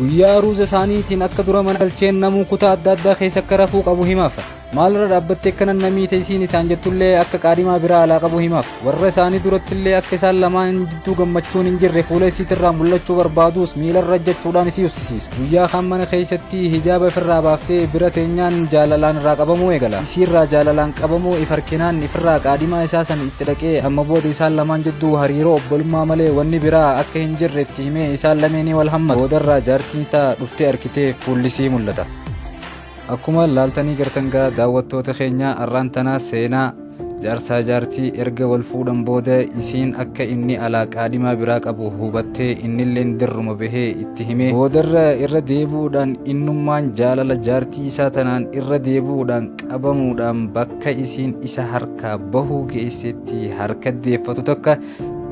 Guyyaa aruuza isaaniitiin akka dura mana galcheen namuu kutaa adda addaa keessa akka rafuu qabu himaaf. Maalirra dhaabbattee akkana na miite isiin isaan jettullee akka qaadhimaa biraa alaa qabu himaaf. Warra isaanii durattillee akka isaan lamaan jidduu gammachuun hin jirre fuula isiitirraa mul'achuu barbaaduus miilarra ejjachuudhaan isii uffisiisa. Guyyaa kaan mana keessatti hijaaba ifirraa baaftee bira teenyaan jaalalaan irraa qabamuu eegala. Isiirraa jaalalaan qabamuu if arkinaan ifirraa qaadhimaa isaa san itti dhaqee amma booda isaan lamaan jidduu hariiroo obbolummaa malee wanni biraa akka hin jirre itti himee isaan lameenii wal hammatu. Boodarraa jaartiinsaa dhuftee arkitee fuullisii mul'ata. Akkuma laaltanii gartan gaa daawwattoota keenya, arraan tana seenaa jaarsaa jaartii erga wal fuudhan booda isiin akka inni alaa qaadhimaa biraa qabu hubattee, innilleen dirruma bahee itti himee, boodarra irra deebi'uudhaan innummaan jaalala jaartii isaa tanaan irra deebi'uudhaan qabamuudhaan bakka isiin isa harkaa bahuu geessetti harka deeffatu tokko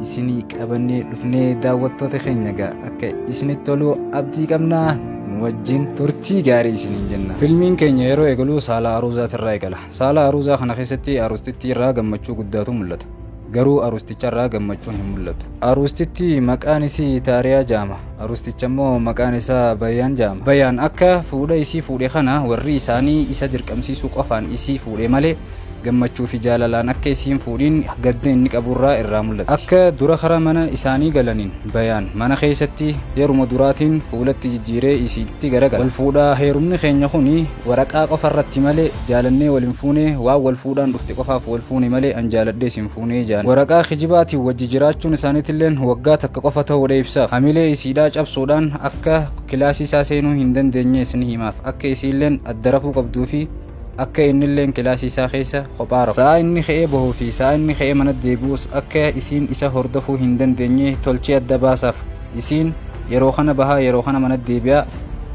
isinii qabannee dhufnee. Daawwattoota keenya gaa akka isinitti tolu abdii qabnaa, nu wajjin turtii gaarii isiniin jenna. Filmiin keenya yeroo eegalu saala aruuzaatirraa eegala. Saala aruuzaa kana keessatti aruustittii irraa gammachuu guddaatu mul'ata. Garuu aruusticha irraa gammachuun hin mul'atu. Aruustitti maqaan isii Taariyaa jaama. Aruusticha immoo maqaan isaa Bayaan jaama. Bayaan akka fuudha isii fuudhe kana warri isaanii isa dirqamsiisuu qofaan isii fuudhe malee gammachuu fi jaalalaan akka isiin fuudhiin gadda inni qaburraa irraa mul'atti. Akka dura kara mana isaanii galaniin Bayaan mana keessatti yeruma duraatiin fuulatti jijjiiree isiitti garagala. Wal fuudhaa heerumni keenya kuni waraqaa qofa irratti malee jaalannee wal hin fuune, waan wal fuudhaan dhufte qofaaf wal fuune malee an jaaladhee sin fuunee jaan. Waraqaa kijibaatiin wajji jiraachuun isaaniitilleen waggaa takka qofa ta'uudha ibsaaf. Hamilee isiidhaa cabsuudhaan akka kilaasii isaa seenuu hin dandeenyees ni himaaf. Akka isiilleen adda rafuu qabduu fi akka innilleen kilaasii isaa keessa kophaa rafu. Sa'aa inni ka'ee bahuu fi sa'aa inni ka'ee mana deebi'us akka isiin isa hordofuu hin dandeenye tolchee adda baasaaf. Isiin yeroo kana bahaa, yeroo kana mana deebi'aa,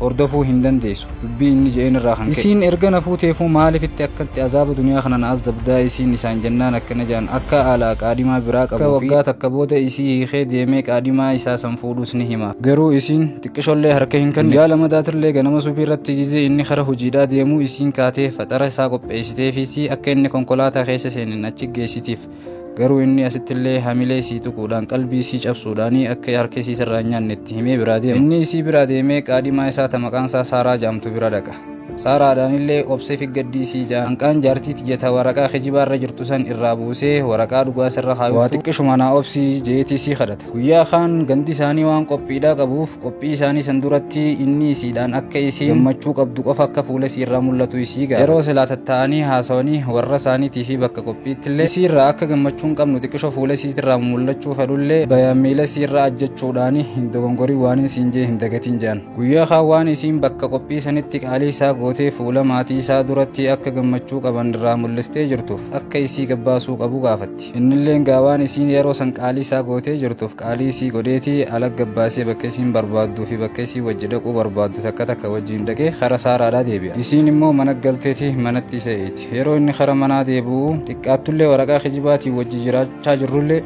hordofuu hin dandeessu. Dubbii inni je'een irraa kan ka'e. Isiin erga na fuuteefuu maalifitti akkatti azaaba duniyaa kana na azabdaa isiin isaan jennaan akkana ja'an, akka alaa qaadhimaa biraa qabuu fi akka waggaa takka booda isii hiikee deemee qaadhimaa isaa san fuudhus ni himaaf. Garuu isiin xiqqishollee harka hin kennitu. Guyyaa lamadaatillee ganama subii irratti gizee inni kara hojiidhaa deemu isiin kaatee faxara isaa qopheessiteefiiti akka inni konkolaataa keessa seeneen achi geessitiif. Garuu inni asittillee hamilee isii tuquudhaan, qalbii isii cabsuudhaanii akka harka isii irraa hin nyaanne itti himee biraa deema. Inni isii biraa deemee qaadhimaa isaa ta maqaan isaa Saaraa jaamtu bira dhaqa. Saaraadhaanillee obsee figgaddii isii jaan. Hanqaan jaartii tiyya ta waraqaa kijibaa irra jirtu san irraa buusee waraqaa dhugaa sirra kaayutu waa xiqqishuma naa obsii jeetii isii kadhata. Guyyaa kaan gandi isaanii waan qophiidhaa qabuuf qophii isaanii san duratti inni isiidhaan akka isiin gammachuu qabdu qofa akka fuula isii irraa mul'atu isii gaafata. Yeroo silaa tattaa'anii haasawanii warra isaaniitii fi bakka qophiittillee isii irraa akka gammachuu hin qabnu xiqqisho fuula isiitirraa mul'achuu fedhullee, Bayaan miila isii irra ajjachuudhaani hin dogongorin, waanin siin jee hin dagatin jaan. Guyyaa kaan waan isiin bakka qophii sanitti qaalii isaa gootee fuula maatii isaa duratti akka gammachuu qaban irraa mul'istee jirtuuf akka isii gabbaasuu qabu gaafatti. Innilleen gaa waan isiin yeroo san qaalii isaa gootee jirtuuf qaalii isii godheeti ala gabbaasee bakka isiin barbaadduu fi bakka isiin wajji dhaquu barbaaddu takka takka wajjiin dhaqee kara Saaraadhaa deebi'a. Isiin immoo mana galteeti manatti isa eeyti. Yeroo inni kara manaa deebi'u, xiqqaattullee waraqaa kijibaatiin wajji jiraachaa jirrullee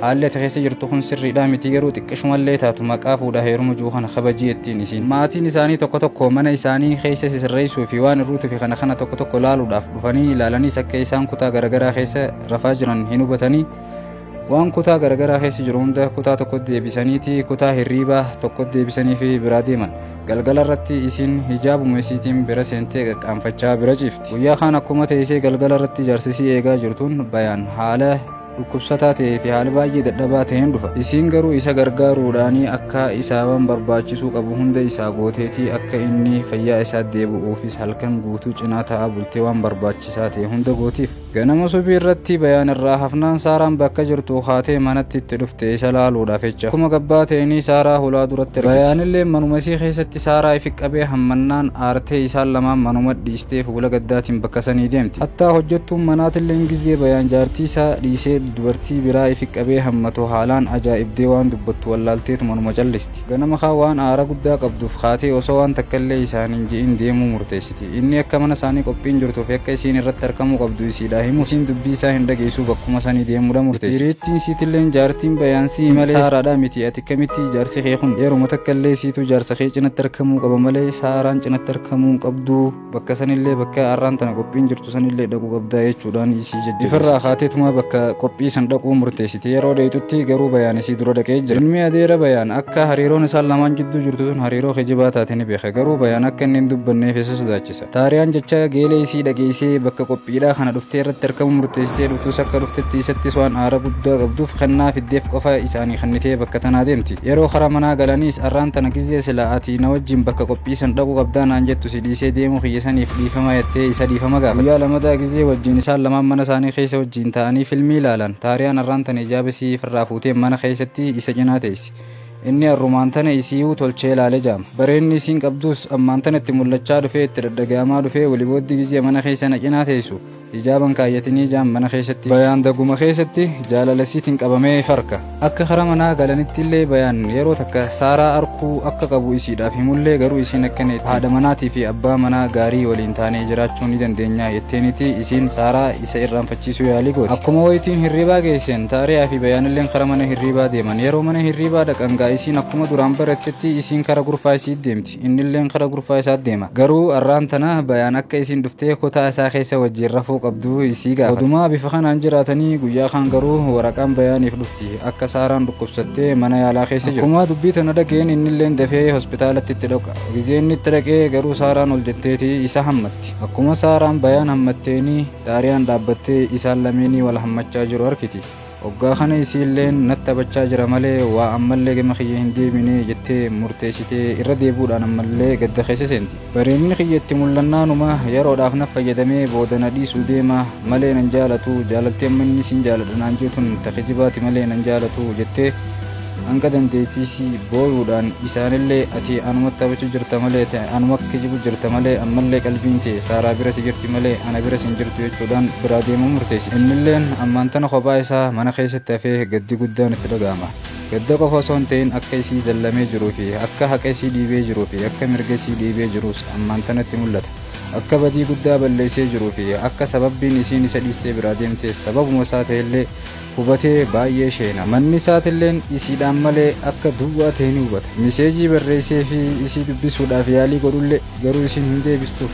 haalli ati keessa jirtu kun sirriidhaa miti, garuu xiqqishumallee taatu maqaa fuudhaa heeruma jiru kana kabajii jettiin isiin. Maatiin isaanii tokko tokko mana isaanii keessa sisirreessuu fi waan irruutuu fi kana kana tokko tokko laaluudhaaf dhufanii ilaalaniis akka isaan kutaa garagaraa keessa rafaa jiran hin hubatanii. Waan kutaa garagaraa keessa jiru hunda kutaa tokkotti deebisaniiti kutaa hirriibaa tokkotti deebisanii fi biraa deeman. Galgala irratti isiin hijaabuma isiitiin bira seentee qaqqaanfachaa bira ciifti. Guyyaa kaan akkuma teessee galgala irratti jaarsisii eegaa jirtuun Bayaan haala dhukkubsataa ta'ee fi haala baay'ee dadhabaa ta'een dhufa. Isiin garuu isa gargaaruudhaanii akka isaa waan barbaachisuu qabu hunda isaa gooteetii akka inni fayyaa isaa deebi'uufis halkan guutuu cinaa taa'aa bultee waan barbaachisaa ta'e hunda gootiif. Ganama subii irratti Bayaan irraa hafnaan Saaraan bakka jirtuu kaatee manatti itti dhufte isa laaluudhaaf jecha. Akkuma gabbaa ta'eenii Saaraa hulaa duratti argite. Bayaanillee manuma isii keessatti Saaraa ifi qabee hammannaan aartee isaan lamaan manuma dhiistee fuula gaddaatiin bakka sanii deemti. Hattaa hojjattuun manaatilleen gizee Bayaan jaartii isaa dhiisee dubartii biraa ifi qabee hammatu haalaan ajaa'ibdee waan dubbattu wallaalteetu manuma callisti. Ganama kaan waan aara guddaa qabduuf kaatee osoo waan takkallee isaan hin je'in deemuu murteessiti. Inni akka mana isaanii qophiin jirtuu fi akka isiin irratti arkamuu qabdu isiidhaa himus, isiin dubbii isaa hin dhageessuu bakkuma sanii deemuudha murteessiti. Hiriittiin isiitilleen jaartiin Bayaan si'i malee Saaraadhaa miti, ati akkamitti jaarsi kee kun yeruma takkallee siitu jaarsa kee cinatti arkamuu qaba malee Saaraan cinatti arkamuu hin qabduu, bakka sanillee bakka arraan tana qophiin jirtu sanillee dhaquu qabdaa jechuudhaan isii jajjabeessiti. Ifirraa kaateetuma bakka qophii. Qophii san dhaquu murteessite. Yeroo dheeyxutti garuu Bayaan isii dura dhaqee jira. Ilmi adeera Bayaan akka hariiroon isaan lamaan jidduu jirtu tun hariiroo kijibaa taate ni beeka. Garuu Bayaan akka inni hin dubbanneef isa sodaachisa. Taariyaan jecha geelee isii dhageeysee bakka qophiidhaa kana dhuftee irratti arkamuu murteessitee dhuftus akka dhuftetti isattis waan aara guddaa qabduuf kennaa fiddeef qofa isaanii kennitee bakka tanaa deemti. Yeroo kara manaa galaniis arraan tana gizee sila ati na wajjin bakka qophii san dhaquu qabdaa naan jettu si dhiisee deemuu kiyya saniif dhiifama jettee isa dhiifama gaafatti. Guyyaa lamadaa gizee wajjin isaan lamaan mana isaanii keessa wajjin ta'anii filmii ilaalan. Taariyaan arraan tana ijaaba isii ifirraa fuutee mana keessatti isa cinaa teessi. Inni arrumaan tana isiiyuu tolchee ilaale jaama. Bareenni isiin qabduus ammaan tana itti mul'achaa dhufee itti dhadhaga'amaa dhufee wali booddee gizee mana keessa na cinaa teessu ijaaban kaayyatinii jaam mana keessatti. Bayaan daguma keessatti jaalala isiitiin qabamee if arka. Akka kara manaa galanitti illee Bayaan yeroo takka Saaraa arkuu akka qabu isiidhaaf himullee garuu isiin akkana itti haadha manaatii fi abbaa manaa gaarii waliin taanee jiraachuu ni dandeenya jetteeniiti isiin Saaraa isa irraanfachiisuu yaalii gooti. Akkuma wayitiin hirriibaa geesseen Taariyaa fi Bayaanilleen kara mana hirriibaa deeman. Yeroo mana hirriibaa dhaqan gaa isiin akkuma duraan barattetti isiin kara gurfaa isiit deemti. Innilleen kara gurfaa isaat deema. Garuu arraan tana Bayaan akka isiin dhuftee kutaa isaa keessa wajjiin rafuu qabdu isii gaafata. Odumaa bifa kanaan jiraatanii guyyaa kaan garuu waraqaan Bayaaniif dhufti. Akka Saaraan dhukkubsattee mana yaalaa keessa jirtu. Akkuma dubbii tana dhaga'een innilleen dafee hospitaalatti itti dhaqa. Gizee inni itti dhaqee garuu Saaraan ol jetteeti isa hammatti. Akkuma Saaraan Bayaan hammatteeni Taariyaan dhaabbattee isaan lameenii wal hammachaa jiru arkiti. Hoggaa kana isiilleen natti taphachaa jira malee waa ammallee gama kiyya hin deebine jettee murteessitee irra deebi'uudhaan ammallee gadda keessa seenti. Bareedinni kiyya itti mul'annaanuma yeroodhaaf na fayyadamee booda na dhiisuu deema malee nan jaalatu, jaalalti amma inni siin jaaladha naan jiru tun ta kijibaati malee nan jaalatu jettee hanga dandeettiisii booyuudhaan isaanillee ati anumatti taphachuu jirta malee anuma kijibu jirta malee ammallee qalbiin tee Saaraa bira si jirti malee ana bira sin jirtu jechuudhaan biraa deemuu murteessiti. Innilleen ammaan tana kophaa isaa mana keessatti hafee gaddi guddaan itti dhaga'ama. Gadda qofa osoo hin ta'in akka isii zallamee jiruu fi akka haqa isii dhiibee jiruu fi akka mirga isii dhiibee jiruus ammaan tanatti mul'ata. Akka badii guddaa balleessee jiruu fi akka sababbiin isiin isa dhiistee biraa deemtes sababuma isaa ta'ellee hubatee baay'ee sheena. Manni isaatilleen isiidhaan malee akka duwwaa ta'e ni hubata. Miseejii barreesseefii isii dubbisuudhaaf yaalii godhullee garuu isiin hin deebistuuf.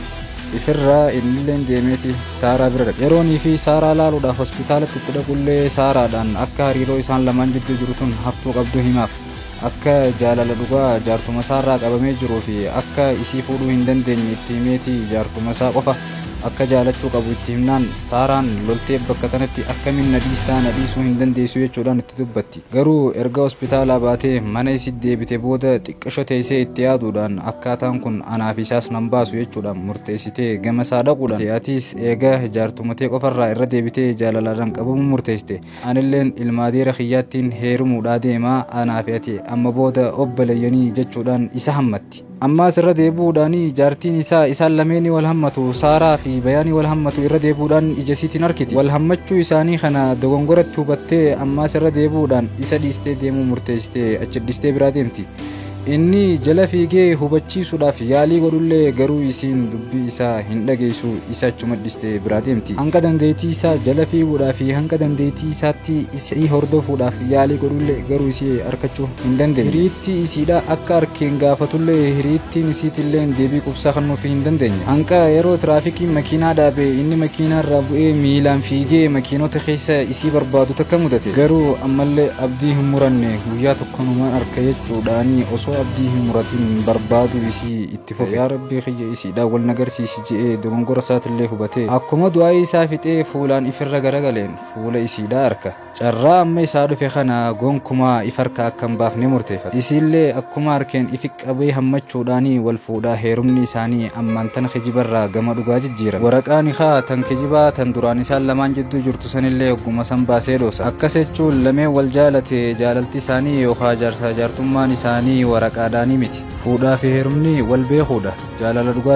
Ifirraa innilleen deemeeti Saaraa bira dhaqe. Yeroonii fi Saaraa laaluudhaaf hospitaalatti itti dhaqullee Saaraadhaan akka hariiroo isaan lamaan jidduu jiru tun haftuu qabdu himaaf. Akka jaalala dhugaa jaartuma isaarraa qabamee jiruu fi akka isii fuudhuu hin dandeenye itti himeeti jaartuma isaa qofa akka jaalachuu qabu itti himnaan Saaraan loltee bakka tanatti akkamiin na dhiistaa na dhiisuu hin dandeessu jechuudhaan itti dubbatti. Garuu erga hospitaalaa baatee mana isitti deebite booda xiqqasho teessee itti yaaduudhaan akkaataan kun anaaf isaas nan baasu jechuudhaan murteessitee gama isaa dhaquudhaan atiis eega jaartuma tee qofarraa irra deebitee jaalalaadhaan qabamuu murteessite anilleen ilma adeera kiyyaattiin heerumuudhaa deema anaa fi ati amma booda obboleeyyanii jechuudhaan isa hammatti. Ammaas irra deebi'uudhaan jaartiin isaa isaan lameenii wal hammatu Saaraa fi Bayaanii wal hammatu irra deebi'uudhaan ija isiitiin arkiti. Wal hammachuu isaanii kana dogongoratti hubattee ammaas irra deebi'uudhaan isa dhiistee deemuu murteessitee achi dhiistee biraa deemti. Inni jala fiigee hubachiisuudhaaf yaalii godhullee garuu isiin dubbii isaa hin dhageessu isa achuma dhiistee biraa deemti. Hanga dandeettii isaa jala fiiguudhaa fi hanga dandeettii isaatti isii hordofuudhaaf yaalii godhullee garuu isii arkachuu hin dandeenye. Hiriittii isiidha akka arkeen gaafatullee hiriittiin isiitilleen deebii qubsaa kennuufii hin dandeenye. Hanqa yeroo tiraafikiin makiinaa dhaabe inni makiinaa irraa bu'ee miilaan fiigee makiinota keessa isii barbaadu takka mudate. Garuu ammallee abdii hin muranne, guyyaa tokko numaan arka jechuudhaanii osoo abdii hin muratin barbaaduu isii itti fufe. Yaa Rabbii kiyya isiidhaan wal na garsiisi je'ee dogongora isaatillee hubatee akkuma du'aa'ii isaa fixee fuulaan ifirra garagaleen fuula isiidhaa arka. Carraa amma isaa dhufe kana gonkumaa if harkaa akka hin baafne murteeffate. Isiillee akkuma arkeen ifi qabee hammachuudhaanii wal fuudhaa heerumni isaanii ammaan tana kijibarraa gama dhugaa jijjiirame. Waraqaa nikaa tan kijibaa tan duraan isaan lamaan jidduu jirtu sanillee hogguma san baasee dhoosa. Akkas jechuun lameen wal jaalate jaalalti isaanii yookaa jaarsaa jaartummaan isaanii waraqaadhaanii miti. Fuudhaa fi heerumni wal beekuudha. Jaalala dhugaati.